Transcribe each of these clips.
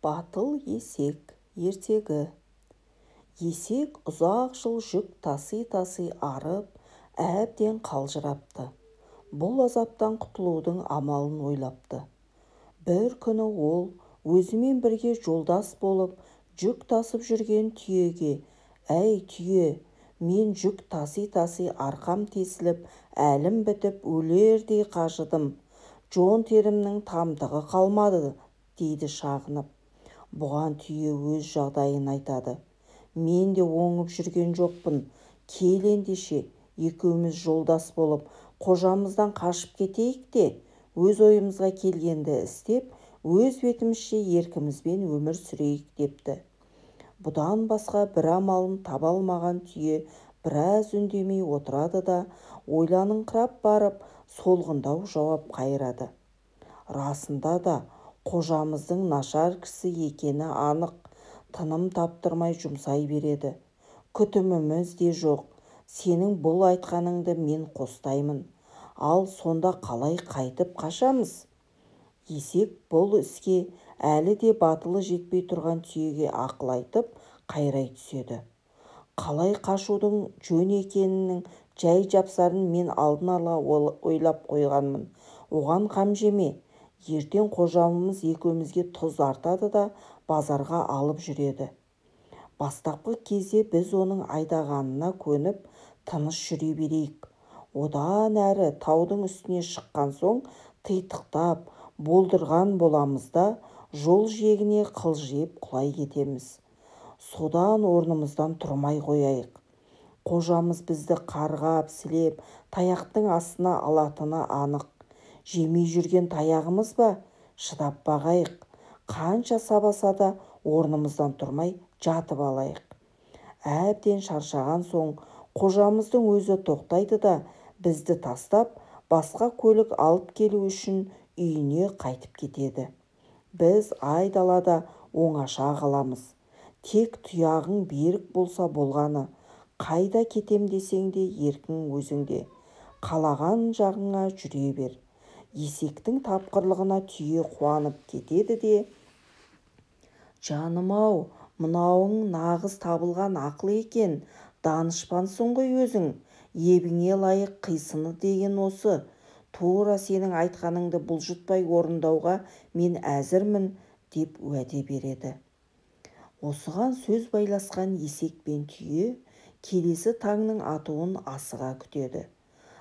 Батыл есек ертегі. Есек ұзақ жыл жүк таси-таси арып, әбден қалжырапты. Бұл азаптан құтылудың амалын ойлапты. Бір күні ол өзімен бірге жолдас болып жүк тасып жүрген түйеге: «Әй, түйе, мен жүк таси-таси арқам тесіліп, әлім бітіп, өлердей қажыдым. Жон терімнің тамтығы қалмады», – дейді шағынып. Бұған түйе өз жағдайын айтады: «Мен де оңып жүрген жоқпын. Кел ендеше, екеуміз жолдас болып, қожамыздан қашып кетейік те, өз ойымызға келгенді істеп, өз бетімізше еркімізбен өмір сүрейік», – депті. Бұдан басқа бір амалын таба алмаған түйе біраз үндемей отырады да, ойланыңқырап барып, солғындау жауап қайырады: «Расында да, қожамыздың нашар кісі екені анық, тыным таптырмай жұмсай береді. Күтіміміз де жоқ. Сенің бұл айтқаныңды мен қостаймын. Ал сонда қалай қайтып қашамыз?» Есек бұл іске әлі де батылы жетпей тұрған түйеге ақыл айтып, қайрай түседі: «Қалай қашудың жөн екенінің жай-жапсарын мен алдын ала ойлап қойғанмын. Оған қам жеме. Ертең қожамыз екеумізге тұз артады да, базарға алып жүреді. Бастапқы кезде біз оның айдағанына көніп, тыныш жүре берейік. Одан әрі таудың үстіне шыққан соң титықтап, болдырған боламыз да, жол жиегіне қылжиып құлай кетеміз. Содан орнымыздан тұрмай қояйық. Қожамыз бізді қарғап-сілеп, таяқтың астына алатыны анық. Жемей жүрген таяғымыз ба, шыдап бағайық. Қанша сабаса да, орнымыздан тұрмай жатып алайық. Әбден шаршаған соң қожамыздың өзі тоқтайды да, бізді тастап, басқа көлік алып келу үшін үйіне қайтып кетеді. Біз айдалада оңаша қаламыз. Тек тұяғың берік болса болғаны, қайда кетем десең де еркің өзіңде. Қалаған жағыңа жүре бер». Есектің тапқырлығына түйе қуанып кетеді де: «Жаным-ау, мынауың нағыз табылған ақыл екен. Данышпансың ғой өзің. Ебіңе лайық қисыны деген осы. Тура сенің айтқаныңды бұлжытпай орындауға мен әзірмін», – деп уәде береді. Осыған сөз байласқан есек пен түйе келесі таңның атуын асыға күтеді.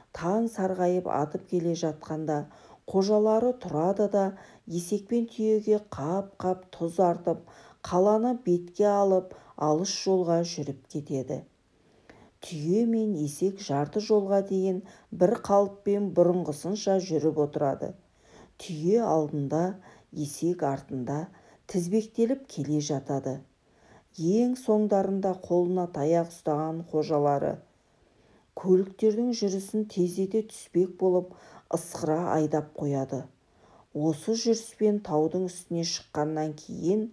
Таң сарғайып атып келе жатқанда қожалары тұрады да, есек пен түйеге қап-қап тұз артып, қаланы бетке алып, алыс жолға жүріп кетеді. Түйе мен есек жарты жолға дейін бір қалыппен бұрынғысынша жүріп отырады. Түйе алдында, есек артында тізбектеліп келе жатады. Ең соңдарында қолына таяқ ұстаған қожалары көліктердің жүрісін тездете түспек болып, ысқыра айдап қояды. Осы жүріспен таудың үстіне шыққаннан кейін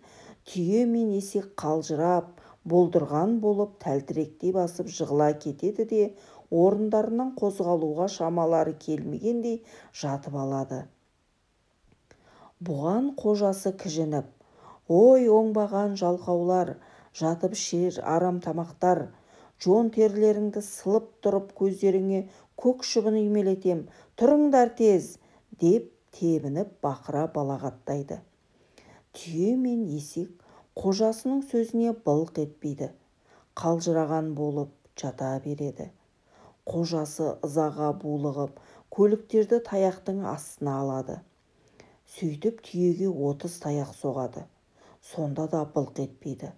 түйе мен есек қалжырап, болдырған болып, тәлтіректей басып жығыла кетеді де, орындарынан қозғалуға шамалары келмегендей жатып алады. Бұған қожасы кіжініп: «Ой, оңбаған жалқаулар, жатып ішер арам тамақтар, жон терілеріңді сылып тұрып көздеріңе көк шыбын үймелетем, тұрыңдар тез!» – деп тебініп бақыра балағаттайды. Түйе мен есек қожасының сөзіне былқ етпейді, қалжыраған болып жата береді. Қожасы ызаға булығып, көліктерді таяқтың астына алады. Сөйтіп түйеге 30 таяқ соғады, сонда да былқ етпейді.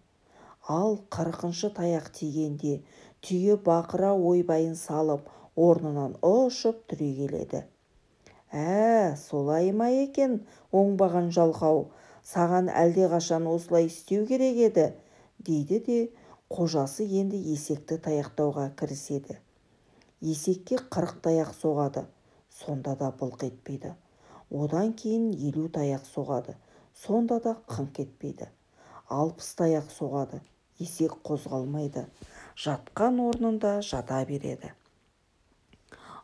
Ал 40-шы таяқ тигенде түйе бақыра ойбайын салып, орнынан ұшып түрегеледі: «Ә, солай ма екен, оңбаған жалқау? Саған әлдеқашан осылай істеу керек еді», – дейді де, қожасы енді есекті таяқтауға кіріседі. Есекке 40 таяқ соғады, сонда да былқ етпейді. Одан кейін 50 таяқ соғады, сонда да қыңқ етпейді. 60 таяқ соғады, есек қозғалмайды, жатқан орнында жата береді.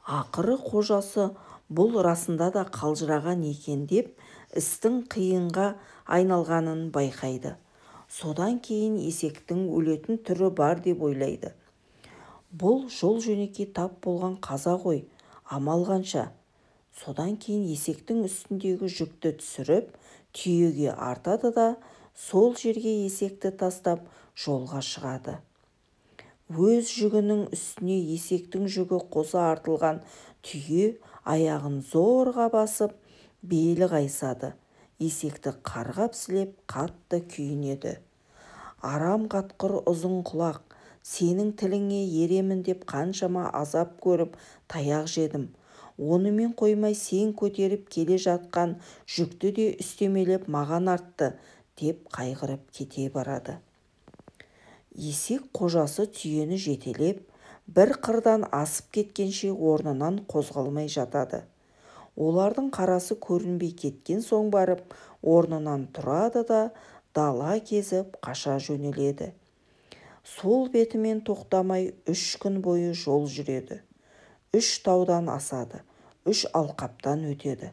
Ақыры қожасы бұл расында да қалжыраған екен деп, істің қиынға айналғанын байқайды. Содан кейін есектің өлетін түрі бар деп ойлайды. Бұл жол-жөнекей тап болған қаза ғой, амал қанша. Содан кейін есектің үстіндегі жүкті түсіріп, түйеге артады да, сол жерге есекті тастап жолға шығады. Өз жүгінің үстіне есектің жүгі қоса артылған түйе аяғын зорға басып, белі қайысады. Есекті қарғап-сілеп қатты күйінеді. Арам қатқыр ұзын құлақ, сенің тіліңе еремін деп қаншама азап көріп таяқ жедім. Онымен қоймай сен көтеріп келе жатқан жүкті де үстемелеп маған артты, деп қайғырып кете барады. Есек қожасы түйені жетелеп, бір қырдан асып кеткенше орнынан қозғалмай жатады. Олардың қарасы көрінбей кеткен соң барып, орнынан тұрады да, дала кезіп қаша жөнеледі. Сол бетімен тоқтамай 3 күн бойы жол жүреді. 3 таудан асады, 3 алқаптан өтеді.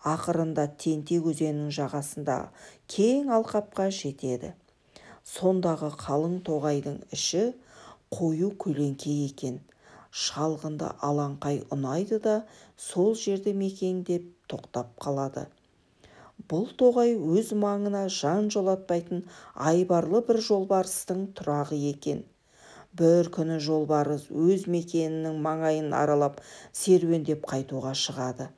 Ақырында Тентек өзенінің жағасындағы кең алқапқа жетеді. Сондағы қалың тоғайдың іші қою көлеңке екен. Шалғынды алаңқай ұнайды да, сол жерді мекендеп тоқтап қалады. Бұл тоғай өз маңына жан жолатпайтын айбарлы бір жолбарыстың тұрағы екен. Бір күні жолбарыс өз мекенінің маңайын аралап серуендеп қайтуға шығады.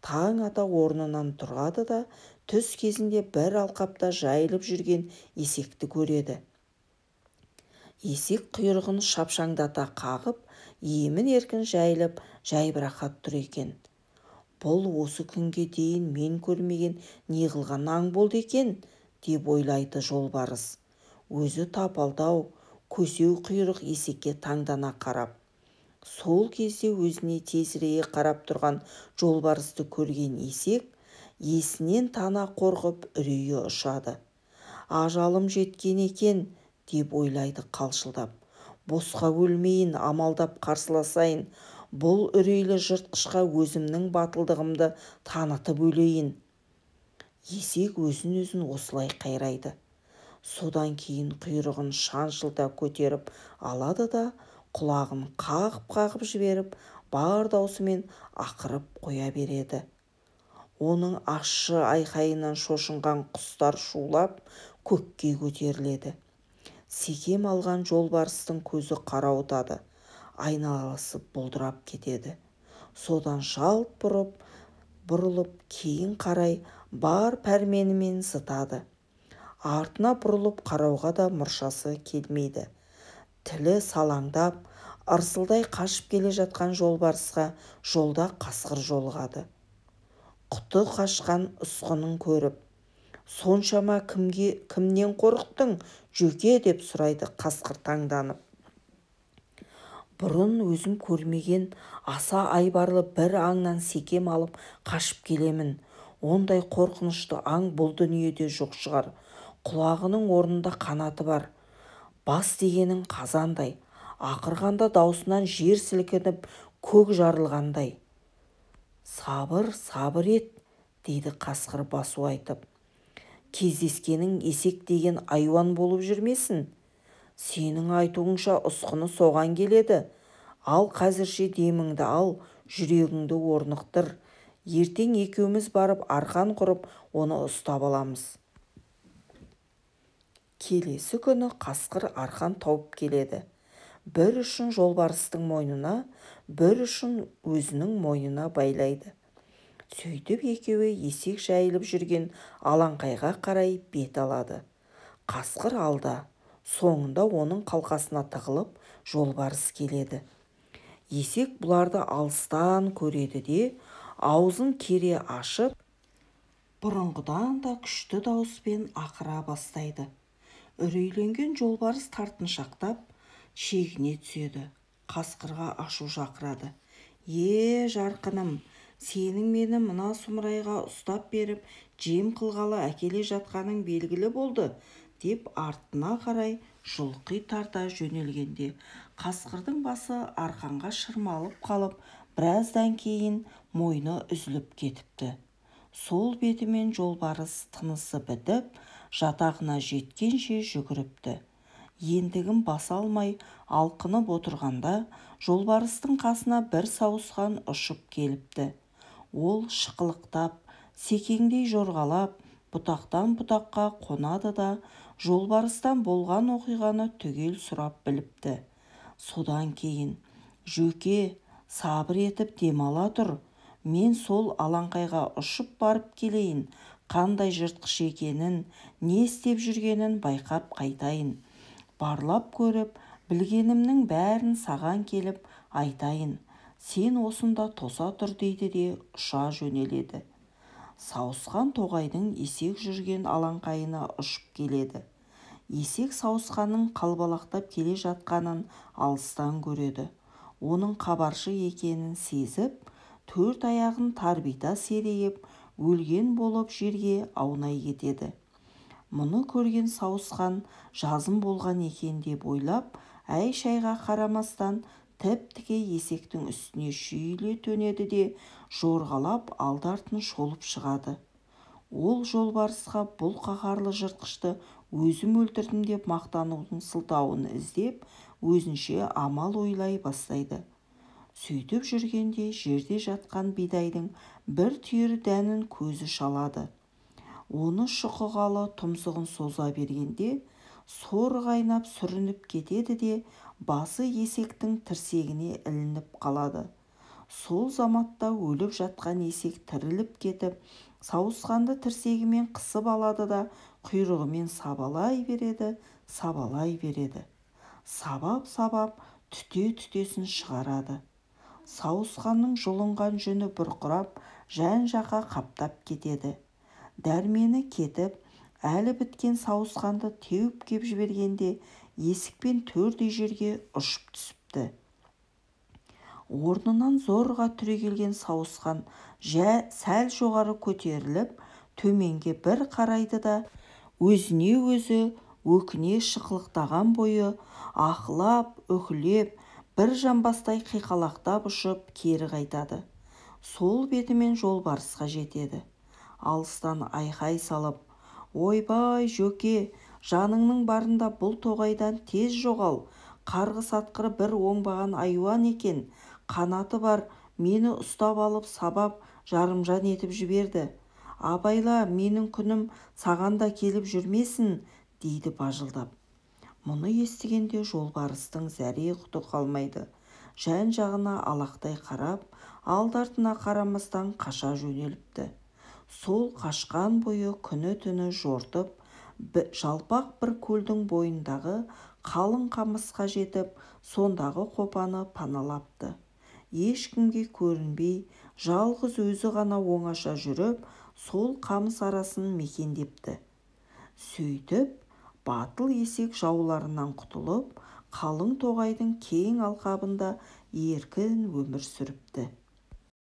Таң ата орнынан тұрады да, түс кезінде бір алқапта жайылып жүрген есекті көреді. Есек құйрығын шапшаңдата қағып, емін-еркін жайылып, жайбарақат тұр екен. Бұл осы күнге дейін мен көрмеген не қылған аң болды екен, деп ойлайды жолбарыс. Өзі тапалдау, көсеу құйрық есекке таңдана қарап. Сол кезде өзіне тесірейе қарап тұрған жолбарысты көрген есек, есінен тана қорқып үрейі ұшады. Ажалым жеткен екен, деп ойлайды қалшылдап. Босқа өлмейін, амалдап қарсыласайын. Бұл үрейлі жыртқышқа өзімнің батылдығымды танытып өлейін. Есек өзін-өзін осылай қайрайды. Содан кейін құйрығын шаншылта көтеріп алады да, құлағын қағып-қағып жіберіп, бар даусымен ақырып қоя береді. Оның ащы айқайынан шошынған құстар шулап, көкке көтеріледі. Секем алған жолбарыстың көзі қарауытады, айналасы бұлдырап кетеді. Содан жалт бұрылып кейін қарай бар пәрменімен зытады. Артына бұрылып қарауға да мұршасы келмейді. Тілі салаңдап, ырсылдай қашып келе жатқан жолбарысқа жолда қасқыр жолығады. Құты қашқан ұсқынын көріп, соншама кімнен қорықтың, жөке, деп сұрайды қасқыр таңданып. Бұрын өзім көрмеген аса айбарлы бір аңнан секем алып қашып келемін. Ондай қорқынышты аң бұл дүниеде жоқ шығар. Құлағының орнында қанаты бар. Бас дегенің қазандай. Ақырғанда даусынан жер сілкініп, көк жарылғандай. Сабыр, сабыр ет, дейді қасқыр басу айтып. Кездескенің есек деген айуан болып жүрмесін. Сенің айтуыңша ұсқыны соған келеді. Ал қазірше деміңді ал, жүрегіңді орнықтыр. Ертең екеуміз барып арқан құрып, оны ұстап аламыз. Келесі күні қасқыр арқан тауып келеді. Бір ұшын жолбарыстың мойнына, бір ұшын өзінің мойнына байлайды. Сөйтіп екеуі есек жайылып жүрген алаңқайға қарай бет алады. Қасқыр алда, соңында оның қалқасына тығылып жолбарыс келеді. Есек бұларды алыстан көреді де, аузын кере ашып, бұрынғыдан да күшті дауыспен ақыра бастайды. Үрейленген жолбарыс тартыншақтап, шегіне түседі. Қасқырға ашу шақырады. Е, жарқыным, сенің мені мына сұмырайға ұстап беріп, жем қылғалы әкеле жатқаның белгілі болды, деп артына қарай жұлқи тарта жөнелгенде, қасқырдың басы арқанға шырмалып қалып, біраздан кейін мойны үзіліп кетіпті. Сол бетімен жолбарыс тынысы бітіп, жатағына жеткенше жүгіріпті. Ендігін баса алмай алқынып отырғанда, жолбарыстың қасына бір сауысқан ұшып келіпті. Ол шықылықтап, секеңдей жорғалап, бұтақтан бұтаққа қонады да, жолбарыстан болған оқиғаны түгел сұрап біліпті. Содан кейін: «Жөке, сабыр етіп демала тұр, мен сол алаңқайға ұшып барып келейін, қандай жыртқыш екенін, не істеп жүргенін байқап қайтайын. Барлап көріп, білгенімнің бәрін саған келіп айтайын. Сен осында тоса тұр», – дейді де ұша жөнеледі. Сауысқан тоғайдың есек жүрген алаңқайына ұшып келеді. Есек сауысқанның қалбалақтап келе жатқанын алыстан көреді. Оның хабаршы екенін сезіп, төрт аяғын тарбита серейіп, өлген болып жерге аунай кетеді. Мұны көрген сауысқан жазым болған екен деп ойлап, әй-шайға қарамастан тіп-тіке есектің үстіне шүйіле төнеді де, жорғалап алды-артын шолып шығады. Ол жолбарысқа бұл қаһарлы жыртқышты өзім өлтірдім деп мақтанудың сылтауын іздеп, өзінше амал ойлай бастайды. Сөйтіп жүргенде жерде жатқан бидайдың бір түйір дәнін көзі шалады. Оны шұқығалы тұмсығын соза бергенде, соры қайнап сүрініп кетеді де, басы есектің тірсегіне ілініп қалады. Сол заматта өліп жатқан есек тіріліп кетіп, сауысқанды тірсегімен қысып алады да, құйрығымен сабалай береді, сабалай береді. Сабап-сабап, түте-түтесін шығарады. Сауысқанның жұлынған жүні бұрқырап, жан-жаққа қаптап кетеді. Дәрмені кетіп, әлі біткен сауысқанды теуіп кеп жібергенде, есікпен төрдей жерге ұшып түсіпті. Орнынан зорға түрегелген сауысқан сәл жоғары көтеріліп, төменге бір қарайды да, өзіне өзі өкіне шықылықтаған бойы аһылап, үһілеп, бір жамбастай қиқалақтап ұшып кері қайтады. Сол бетімен жолбарысқа жетеді. Алыстан айқай салып: «Ойбай, Жөке, жаныңның барында бұл тоғайдан тез жоғал! Қарғыс атқыр бір оңбаған айуан екен, қанаты бар, мені ұстап алып сабап, жарымжан етіп жіберді. Абайла, менің күнім саған да келіп жүрмесін», – дейді бажылдап. Мұны естігенде жолбарыстың зәре-құты қалмайды. Жан-жағына алақтай қарап, алды-артына қарамастан қаша жөнеліпті. Сол қашқан бойы күні-түні жортып, жалпақ бір көлдің бойындағы қалың қамысқа жетіп, сондағы қопаны паналапты. Ешкімге көрінбей, жалғыз өзі ғана оңаша жүріп, сол қамыс арасын мекендепті. Сөйтіп, батыл есек жауларынан құтылып, қалың тоғайдың кең алқабында еркін өмір сүріпті.